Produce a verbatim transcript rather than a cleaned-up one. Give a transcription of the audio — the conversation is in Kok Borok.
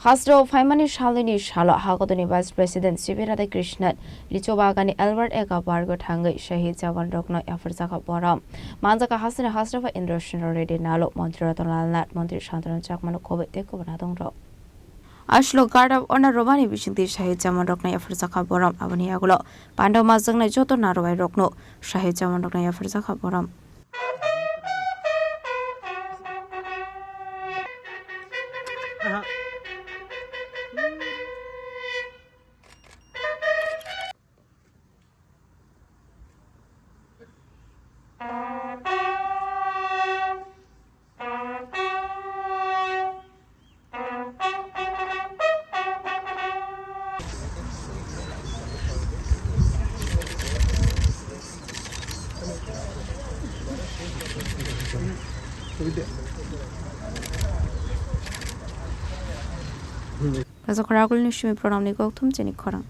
Hasteo phaimani salnini salo Hakodani Vice President C P Radhakrishnan Lichubagani Albert Eka Park-o thangwi Shahid Jawanrokno yapharjakha borom. Manjakha hasteni Hasteo Indrasena Reddy Nalo, Montri Ratan Lal Nath, Montri Santanu Chakmano khobwi tei kubun adongrok. Aswk Guard of Honour romani bisingtwi Shahid Jawanrokno yapharjakha borom. Aboni yagulo pandao majwknai joto narwai rokno Shahid Jawanrokno yapharjakha borom. Raja Khoragulni simi pranamni kokthum chini khorang.